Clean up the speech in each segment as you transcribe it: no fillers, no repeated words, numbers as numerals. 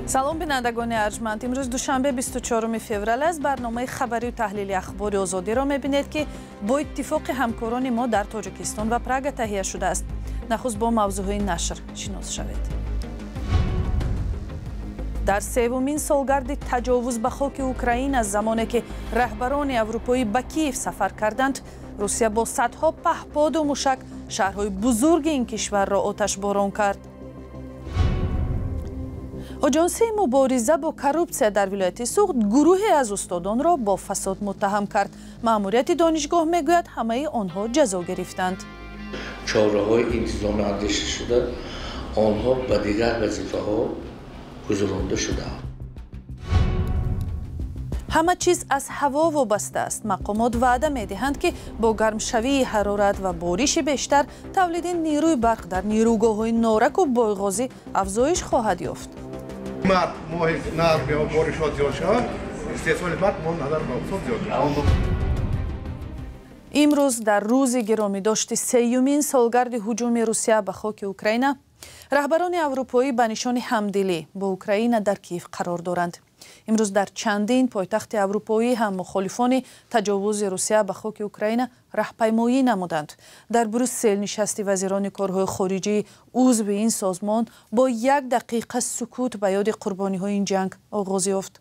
Салом, бинандагони арҷманд. Имрӯз душанбе, 24 феврал аст. Барномаи хабарию таҳлили Ахбори Озодиро мебинед, ки бо иттифоқи ҳамкорони мо дар Тоҷикистон ва Прага таҳия шудааст. Нахуст бо мавзӯъҳои нашр шинос шавед. Дар севумин солгарди таҷовуз ба хоки Украина, замоне ки раҳбарони аврупоӣ ба Киев сафар карданд, Русия бо садҳо паҳподу мушак шаҳрҳои бузурги ин кишварро оташборон кард. Оҷонсии мубориза бо коррупсия дар вилояти Суғд гурӯҳе аз устодонро бо фасод муттаҳам кард. Маъмурияти донишгоҳ мегӯяд, ҳамаи онҳо ҷазо гирифтанд. Чораҳои интизоми андеша шуда, онҳо ба дигар вазифаҳо гузаронда шудаанд. Ҳама чиз аз ҳаво вобаста аст. Мақомот ваъда медиҳанд, ки бо гармшавии ҳарорат ва бориши бештар тавлиди нерӯи барқ дар нерӯгоҳҳои Нораку Бойғозӣ афзоиш хоҳад ёфт. Март моҳи нар боришот зиёд шавад, истеҳсоли барқ мо назар ба зиёд. Имрӯз, дар рӯзи гиромидошти сеюмин солгарди ҳуҷуми Русия ба хоки Украина, раҳбарони аврупоӣ ба нишони ҳамдилӣ бо Украина дар Киев қарор доранд. Имрӯз дар чандин пойтахти аврупоӣ ҳам мухолифони таҷовузи Русия ба хоки Украина раҳпаймоӣ намуданд. Дар Брюссел нишасти вазирони корҳои хориҷии узви ин созмон бо як дақиқа сукут ба ёди қурбониҳои ин ҷанг оғоз ёфт.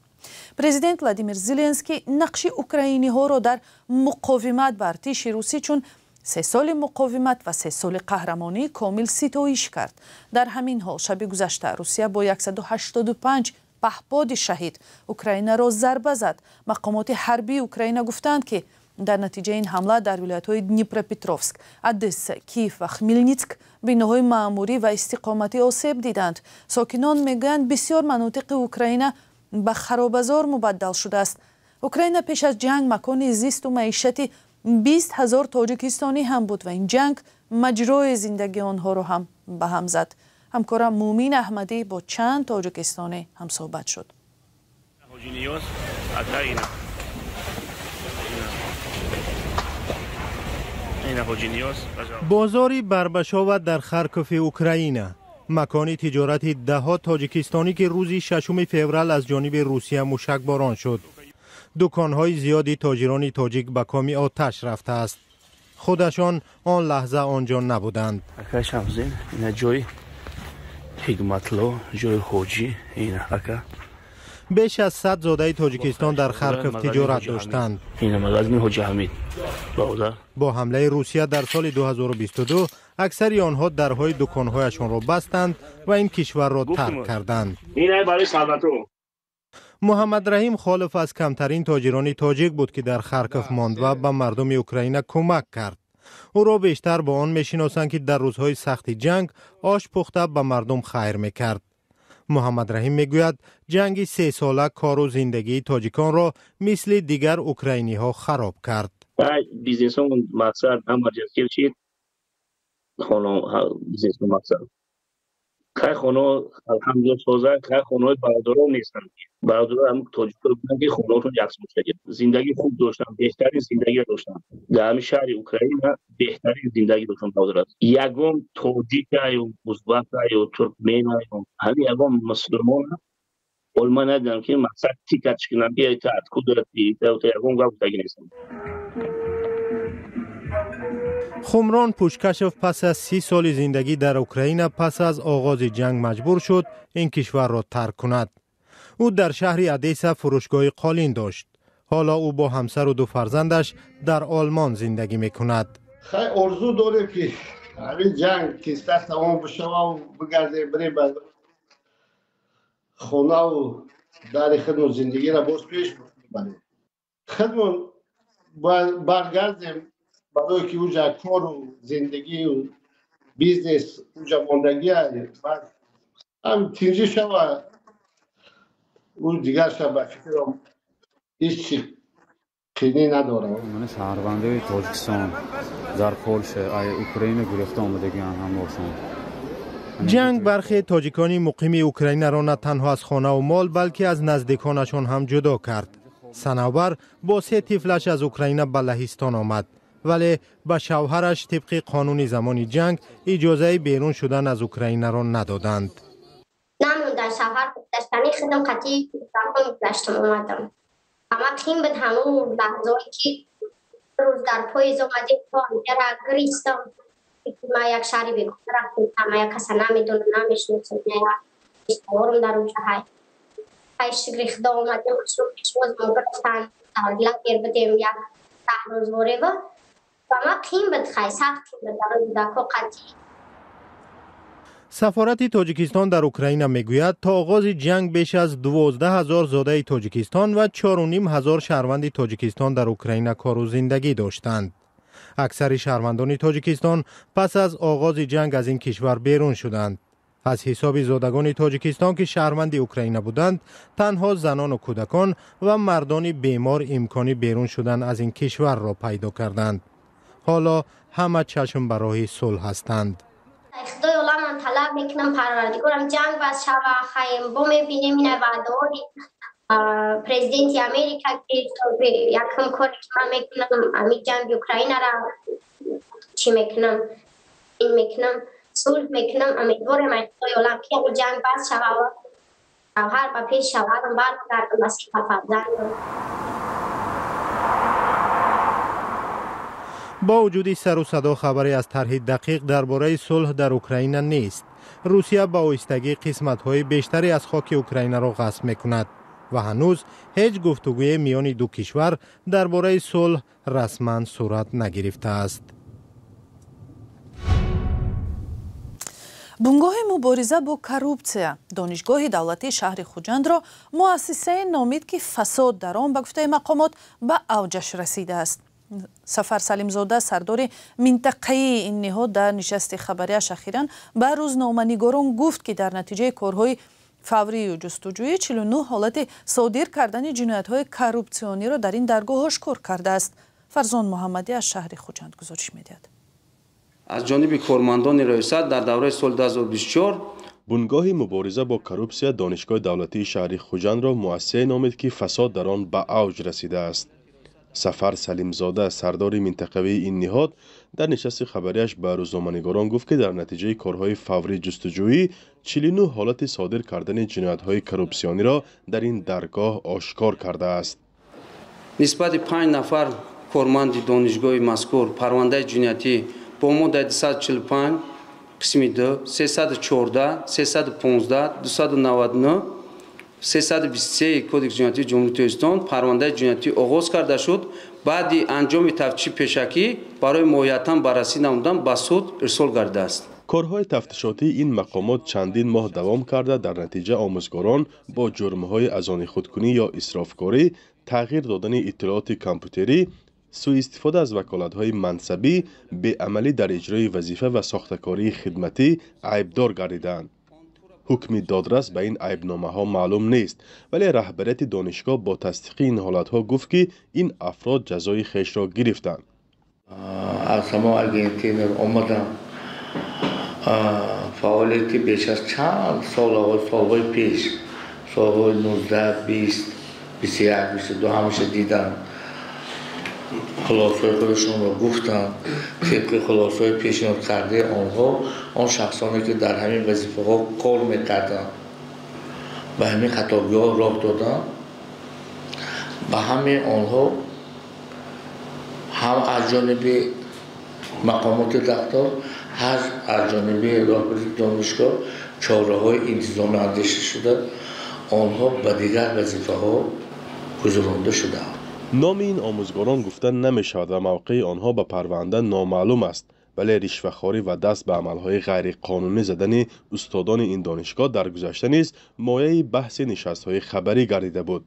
Президент Владимир Зеленский нақши украиниҳоро дар муқовимат ба артиши русӣ чун 3 соли муқовимат ва 3 соли қаҳрамонии комил ситоиш кард. Дар ҳамин ҳол, шаби гузашта Русия бо 185 паҳподи Шаҳид Украинаро зарба зад. Мақомоти ҳарбии Украина гуфтанд, ки дар натиҷаи ин ҳамла дар вилоятҳои Днепропетровск, Одесса, Киев ва Хмелницк биноҳои маъмурӣ ва истиқоматӣ осеб диданд. Сокинон мегӯянд, бисёр манотиқи Украина ба харобазор мубаддал шудааст. Украина пеш аз ҷанг макони зисту маишати 20 000 тоҷикистонӣ ҳам буд ва ин ҷанг маҷрои зиндагии онҳоро ҳам ба ҳам зад. Ҳамкорам Муъмин Аҳмадӣ бо чанд тоҷикистонӣ ҳамсӯҳбат шуд. Ниёз ака ина. Ина Ҳоҷи Ниёз. Бозори Барбашова дар Харкови Украина, макони тиҷорати даҳҳо тоҷикистонӣ, ки рӯзи 6 феврал аз ҷониби Русия мушакборон шуд. Дуконҳои зиёди тоҷирони тоҷик ба коми оташ рафтааст. Худашон он лаҳза он ҷо набуданд. Ака Шамзин, ина ҷои Ҳикматло, ҷои ҳоҷӣ, ина ака. Беш аз 100 зодаи Тоҷикистон дар Харков тиҷорат доштанд. Ина магазини Ҳоҷи Ҳамид. Бародар. Бо ҳамлаи Русия дар соли 2022 аксари онҳо дарҳои дуконҳояшонро бастанд ва ин кишварро тарк карданд. Ина барои Салватро. Муҳаммадраҳим Холов аз камтарин тоҷирони тоҷик буд, ки дар Харков монд ва ба мардуми Украина кӯмак кард. Ӯро бештар бо он мешиносанд, ки дар рӯзҳои сахти ҷанг ош пухта ба мардум хайр мекард. Муҳаммадраҳим мегӯяд, ҷанги сесола кору зиндагии тоҷиконро мисли дигар украиниҳо хароб кард. Бизнесом мақсад ҳама ҷазгир шид, хоно бизнесом мақсад хай хоно алҳамдулилла соза, хай хонаҳои бародарон нестанд. Бародарон ҳам тоҷикҳо буданд, ки хонаҳошон яксон шуд. Зиндагии хуб доштанд, беҳтарин зиндагиро доштанд. Дар ҳамин шаҳри Украина беҳтарин зиндагӣ доштанд, бародар. Ягон тоҷика ё узбака ё туркмена ё ҳамин ягон мусулмона ҳол ман надидам, ки мақсад тикатш кунам, ки та откуда ты, ягон гап гуфтагӣ нестам. Хумрон Пушкашев пас аз 30 соли зиндагӣ дар Украина пас аз оғози ҷанг маҷбур шуд ин кишварро тарк кунад. Ӯ дар шаҳри Одесса фурӯшгоҳи қолин дошт. Ҳоло ӯ бо ҳамсару ду фарзандаш дар Олмон зиндагӣ мекунад. Хай, орзу дорем, ки ҳамин ҷанг тезтар тамом бишававу бигардем, бирем ба хонаву дари худмон, зиндагиро боз пеш барем, худмон баргардем, барое ки уҷа кору зиндагию бизнес уҷа мондагия. Ҳам тинҷӣ шава, ӯ дигар ша, ба фикрам, ҳеҷ чи қинӣ надорам. Ман шаҳрвандаи Тоҷикистон, дар Полша ай Украина гурехта омадагиан ҳамошон. Ҷанг бархе тоҷикони муқими Украинаро на танҳо аз хонаву мол, балки аз наздиконашон ҳам ҷудо кард. Санавбар бо се тифлаш аз Украина ба Лаҳистон омад, вале ба шавҳараш тибқи қонуни замони ҷанг иҷозаи берун шудан аз Украинаро надоданд. Намондан. Шавҳар гаштани худам қатъи закон гаштам омадам. Ама қин буд ҳамун лаҳзое ки рӯз дар поезд омадем, то ҳамҷара гиристам. Ма як шаҳри бегона рафтем, ма як каса намедонам, намешиносам, як риштаҳорам дар онҷа ҳай. Ҳай, шукри Худо, омадем, хушрӯ пешвоз мо гирифтан, дар лагер будем як 10 рӯз ворева. Ба ма қин буд, хай, сахт қин буд барои кӯдако қатъи. Сафорати Тоҷикистон дар Украина мегӯяд, то оғози ҷанг беш аз 12 000 зодаи Тоҷикистон ва 4500 шаҳрванди Тоҷикистон дар Украина кору зиндагӣ доштанд. Аксари шаҳрвандони Тоҷикистон пас аз оғози ҷанг аз ин кишвар берун шуданд. Аз ҳисоби зодагони Тоҷикистон, ки шаҳрванди Украина буданд, танҳо занону кӯдакон ва мардони бемор имкони берун шудан аз ин кишварро пайдо карданд. Ҳоло ҳама чашм ба роҳи сулҳ ҳастанд. Худои оламам талаб мекунам, Парвардигорам, ҷанг бас шава. Хаем, бо мебинем ина ваъдаҳои президенти Америка, ки якум коре ки ман мекунам, ами ҷанги Украинара чӣ мекунам, ин мекунам, сулҳ мекунам. Умедворем ай Худои олам, ки ами ҷанг бас шава, шавҳар ба пеши шавҳарам баргардам, ба сифа фарзандам. Бо вуҷуди сару садо, хабаре аз тарҳи дақиқ дар бораи сулҳ дар Украина нест. Русия ба оҳистагӣ қисматҳои бештаре аз хоки Украинаро ғасб мекунад ва ҳанӯз ҳеҷ гуфтугӯе миёни ду кишвар дар бораи сулҳ расман сурат нагирифтааст. Бунгоҳи мубориза бо коррупсия Донишгоҳи давлатии шаҳри Хуҷандро муассисае номид, ки фасод дар он, ба гуфтаи мақомот, ба авҷаш расидааст. Сафар Салимзода, сардори минтақаии ин ниҳод, дар нишасти хабарияш ахиран ба рӯзноманигорон гуфт, ки дар натиҷаи корҳои фаврию ҷустуҷӯӣ 49 ҳолати содир кардани ҷиноятҳои коррупсиониро дар ин даргоҳ ошкор кардааст. Фарзон Муҳаммадӣ аз шаҳри Хуҷанд гузориш медиҳад. Аз ҷониби кормандони раёсат дар давраи соли 2024 Бунгоҳи мубориза бо коррупсия Донишгоҳи давлатии шаҳри Хуҷандро муассисае номид, ки фасод дар он ба авҷ расидааст. Сафар Салимзода, сардори минтақавии ин ниҳод, дар нишасти хабарияш ба рӯзноманигорон гуфт, ки дар натиҷаи корҳои фаврӣ ҷустуҷӯӣ 49 ҳолати содир кардани ҷиноятҳои коррупсиониро дар ин даргоҳ ошкор кардааст. Нисбати панҷ нафар корманди донишгоҳи мазкур парвандаи ҷиноятӣ бо моддаи 245 қисми 2, 314, 315, 299, 323 Кодекси ҷиноятии Ҷумҳурии Тоҷикистон парвандаи ҷиноятӣ оғоз карда шуд. Баъди анҷоми тафтиши пешакӣ барои моҳиятан баррасӣ намудан ба суд ирсол гардидааст. Корҳои тафтишотии ин мақомот чандин моҳ давом карда, дар натиҷа омӯзгорон бо ҷурмҳои аз они худкунӣ ё исрофкорӣ, тағйир додани иттилооти компютерӣ, сӯистифода аз ваколатҳои мансабӣ, беамалӣ дар иҷрои вазифа ва сохтакории хидматӣ айбдор гардидаанд. Ҳукми додрас ба ин айбномаҳо маълум нест, вале раҳбарияти донишгоҳ бо тасдиқи ин ҳолатҳо гуфт, ки ин афрод ҷазои хешро гирифтанд. Аз ҳамон Аргентина омадам, фаъолияти беш аз чанд солҳои пеш, солҳои 19, 20, 21, 22 ҳамаша дидам. Хулосаҳои худашонро гуфтанд. Тибқи хулосаҳои пешниҳодкардаи онҳо, он шахсоне, ки дар ҳамин вазифаҳо кор мекарданд, ба ҳамин хатогиҳо роҳ доданд, ба ҳамаи онҳо ҳам аз ҷониби мақомоти дахлдор, ҳам аз ҷониби роҳбари донишгоҳ чораҳои интизомӣ андешида шуда, онҳо ба дигар вазифаҳо гузаронда шудаанд. Номи ин омӯзгорон гуфта намешавад ва мавқеи онҳо ба парванда номаълум аст, вале ришвахорӣ ва даст ба амалҳои ғайриқонунӣ задани устодони ин донишгоҳ дар гузашта низ мояи баҳси нишастҳои хабарӣ гардида буд.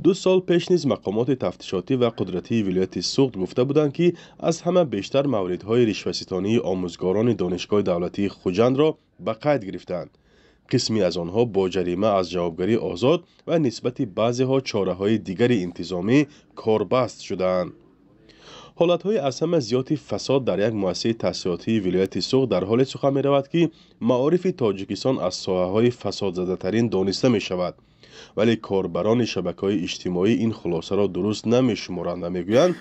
2 сол пеш низ мақомоти тафтишотӣ ва қудратии вилояти Суғд гуфта буданд, ки аз ҳама бештар мавридҳои ришваситонии омӯзгорони Донишгоҳи давлатии Хуҷандро ба қайд гирифтаанд. Қисме аз онҳо бо ҷарима аз ҷавобгарӣ озод ва нисбати баъзеҳо чораҳои дигари интизомӣ корбаст шудаанд. Ҳолатҳои аз ҳама зиёди фасод дар як муассисаи таҳсилотии вилояти Суғд дар ҳоле сухан меравад, ки маорифи Тоҷикистон аз соҳаҳои фасодзадатарин дониста мешавад, вале корбарони шабакаҳои иҷтимоӣ ин хулосаро дуруст намешуморанд ва мегӯянд,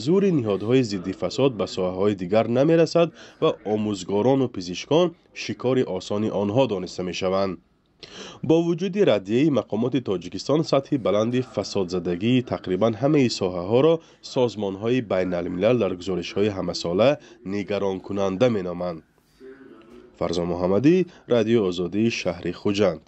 зӯри ниҳодҳои зидди фасод ба соҳаҳои дигар намерасад ва омӯзгорону пизишкон шикори осони онҳо дониста мешаванд. Бо вуҷуди раддияи мақомоти Тоҷикистон, сатҳи баланди фасодзадагии тақрибан ҳамаи соҳаҳоро созмонҳои байналмилал дар гузоришҳои ҳамасола нигаронкунанда меноманд. Фарзон Муҳаммадӣ, Радиои Озодӣ, шаҳри Хуҷанд.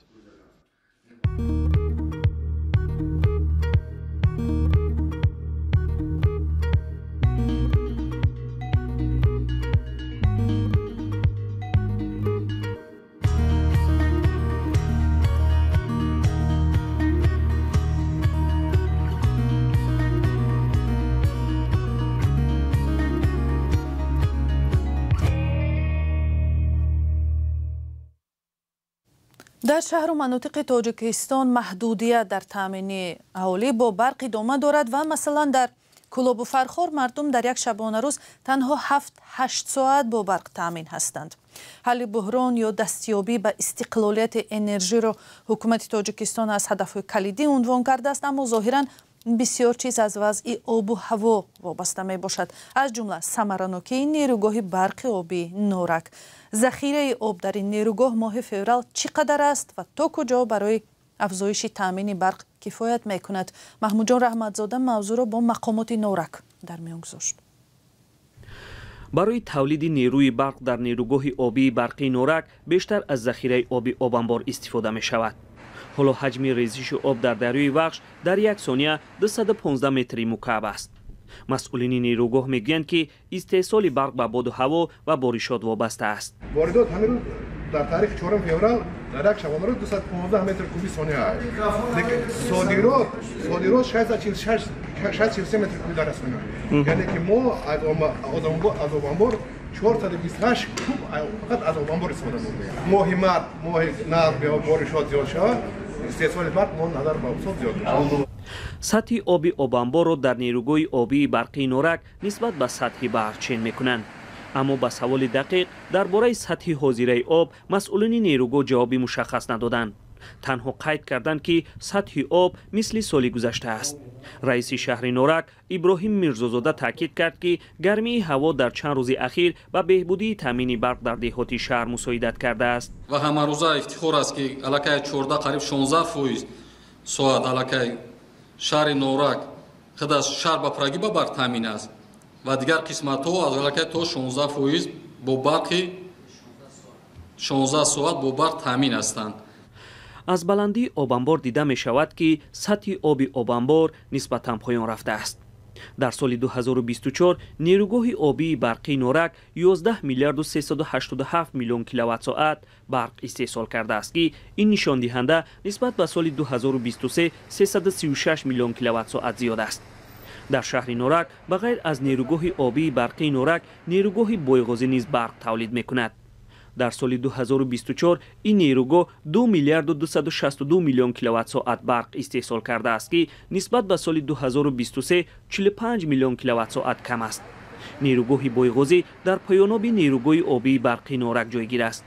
Дар шаҳру манотиқи Тоҷикистон маҳдудият дар таъмини аҳолӣ бо барқ идома дорад ва масалан дар Кӯлобу Фархор мардум дар як шабонарӯз танҳо 7-8 соат бо барқ таъмин ҳастанд. Ҳалли буҳрон ё дастёбӣ ба истиқлолияти энержиро ҳукумати Тоҷикистон аз ҳадафҳои калидӣ унвон кардааст, аммо зоҳиран бисёр чиз аз вазъи обу ҳаво вобаста мебошад, аз ҷумла самаранокии нерӯгоҳи барқи обии Норак. Захираи об дар ин нерӯгоҳ моҳи феврал чӣ қадар аст ва то куҷо барои афзоиши таъмини барқ кифоят мекунад? Маҳмудҷон Раҳматзода мавзӯъро бо мақомоти Норак дар миён гузошт. Барои тавлиди нерӯи барқ дар нерӯгоҳи обии барқии Норак бештар аз захираи оби обанбор истифода мешавад. Ҳоло ҳаҷми резиши об дар дарёи Вахш дар як сония 215 метри мукааб аст. Масъулини нерӯгоҳ мегӯянд, ки истеҳсоли барқ ба боду ҳаво ва боришот вобаста аст. Воридот ҳамин рӯз дар таърихи 4 феврал дар як шабонарӯз 215 метр куби сония аст. Лекин содирот 643 метр куби дар сония. Яъне ки мо аз обанбор 428 куб фақат аз обанбор истифода бурдем. Моҳи март, моҳи нарх боришот зиёд шавад, истеҳсоли барқ мо назар ба ҳисоб зиёд мешавад. Сатҳи оби обанборро дар нерӯгоҳи обии барқии Норак нисбат ба сатҳи баҳр чен мекунанд. Аммо ба саволи дақиқ дар бораи сатҳи ҳозираи об масъулини нерӯгоҳ ҷавоби мушаххас надоданд. Танҳо қайд карданд, ки сатҳи об мисли соли гузашта аст. Раиси шаҳри Норак Иброҳим Мирзозода таъкид кард, ки гармии ҳаво дар чанд рӯзи ахир ба беҳбудии таъмини барқ дар деҳоти шаҳр мусоидат кардааст. Ва ҳамарӯза ифтихор аст, ки аллакай 14 қариб 16% соат аллакай шаҳри Норак худ аз шаҳр ба пуррагӣ ба барқ таъмин аст ва дигар қисматҳо аз аллакай то 16% бо барқи 16 соат бо барқ таъмин ҳастанд. Аз баландии обанбор дида мешавад, ки сатҳи оби обанбор нисбатан поён рафтааст. Дар соли 2024 нерӯгоҳи обии барқии Норак 11 миллиарду 387 миллион киловатт-соат барқ истеҳсол кардааст, ки ин нишондиҳанда нисбат ба соли 2023 336 миллион киловатт-соат зиёд аст. Дар шаҳри Норак ба ғайр аз нерӯгоҳи обии барқии Норак нерӯгоҳи Бойғозӣ низ барқ тавлид мекунад. Дар соли 2024 ин нерӯгоҳ 2 миллиарду 262 миллион киловатт-соат барқ истеҳсол кардааст, ки нисбат ба соли 2023 45 миллион киловатт-соат кам аст. Нерӯгоҳи Бойғозӣ дар поёноби нерӯгоҳи обии барқии Норак ҷойгир аст.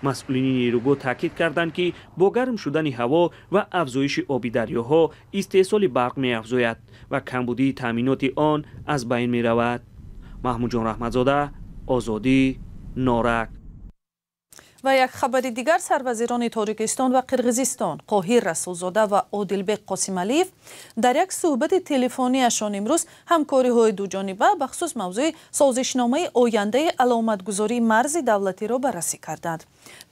Масъулини нерӯгоҳ таъкид карданд, ки бо гарм шудани ҳаво ва афзоиши оби дарёҳо истеҳсоли барқ меафзояд ва камбудии таъминоти он аз байн меравад. Маҳмудҷон Раҳматзода, Озодӣ, Норак. Ва як хабари дигар, сарвазирони Тоҷикистон ва Қирғизистон Қоҳир Расулзода ва Одилбек Қосималиев дар як суҳбати телефонияшон имрӯз ҳамкориҳои дуҷониба бахусус мавзӯи созишномаи ояндаи аломатгузории марзи давлатиро баррасӣ карданд.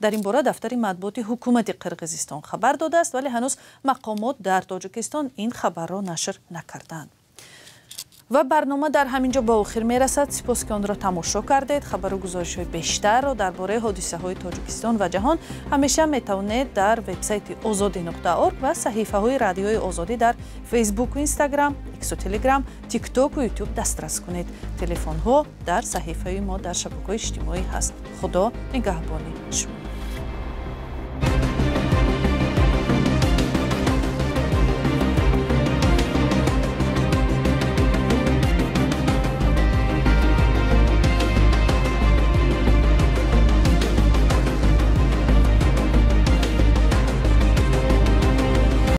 Дар ин бора дафтари матбуоти ҳукумати Қирғизистон хабар додааст, вале ҳанӯз мақомот дар Тоҷикистон ин хабарро нашр накарданд. Ва барнома дар ҳамин ҷо ба охир мерасад. Сипос, ки онро тамошо кардед. Хабару гузоришҳои бештарро дар бораи ҳодисаҳои Тоҷикистон ва ҷаҳон ҳамеша метавонед дар вебсайти ozodi.org ва саҳифаҳои радиои Озодӣ дар Фейсбуку Инстаграм, Иксу Телеграм, Тиктоку Ютуб дастрас кунед. Телефонҳо дар саҳифаи мо дар шабакаҳои иҷтимоӣ ҳаст. Худо нигаҳбони шумо.